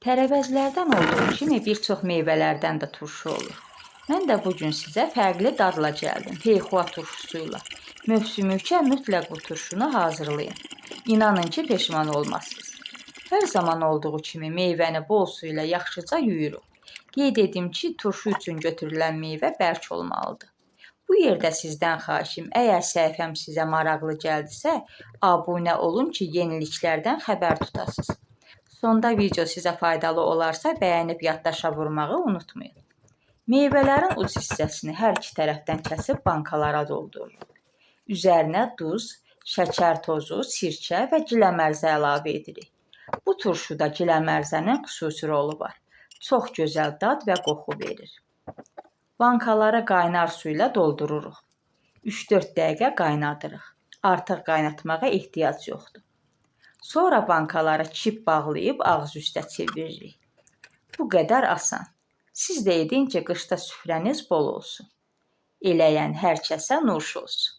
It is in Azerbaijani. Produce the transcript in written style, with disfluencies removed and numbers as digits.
Tərəvəzlərdən olduğu kimi bir çox meyvələrdən də turşu olur. Mən də bu gün sizə fərqli dadla gəldim, feyxua turşusuyla. Mövsümü ikən mütləq bu turşunu hazırlayın. İnanın ki, peşman olmazsınız. Hər zaman olduğu kimi meyvəni bol su ilə yaxşıca yuyuruq. Qeyd edim ki, turşu üçün götürülən meyvə bərk olmalıdır. Bu yerdə sizdən xahişim, əgər səhifəm sizə maraqlı gəldisə, abunə olun ki, yeniliklərdən xəbər tutasınız. Sonda video sizə faydalı olarsa, bəyənib yaddaşa vurmağı unutmayın. Meyvələrin uc hissəsini hər iki tərəfdən kəsib bankalara doldururuq. Üzərinə duz, şəkər tozu, sirkə və giləmərzə əlavə edirik. Bu turşuda giləmərzənin xüsusi rolu var. Çox gözəl dad və qoxu verir. Bankaları qaynar su ilə doldururuq. 3-4 dəqiqə qaynadırıq. Artıq qaynatmağa ehtiyac yoxdur. Sonra bankalara kip bağlayıb ağız üstə çeviririk. Bu qədər asan. Siz də edin ki, qışda süfrəniz bol olsun. Eləyən hər kəsə nuş olsun.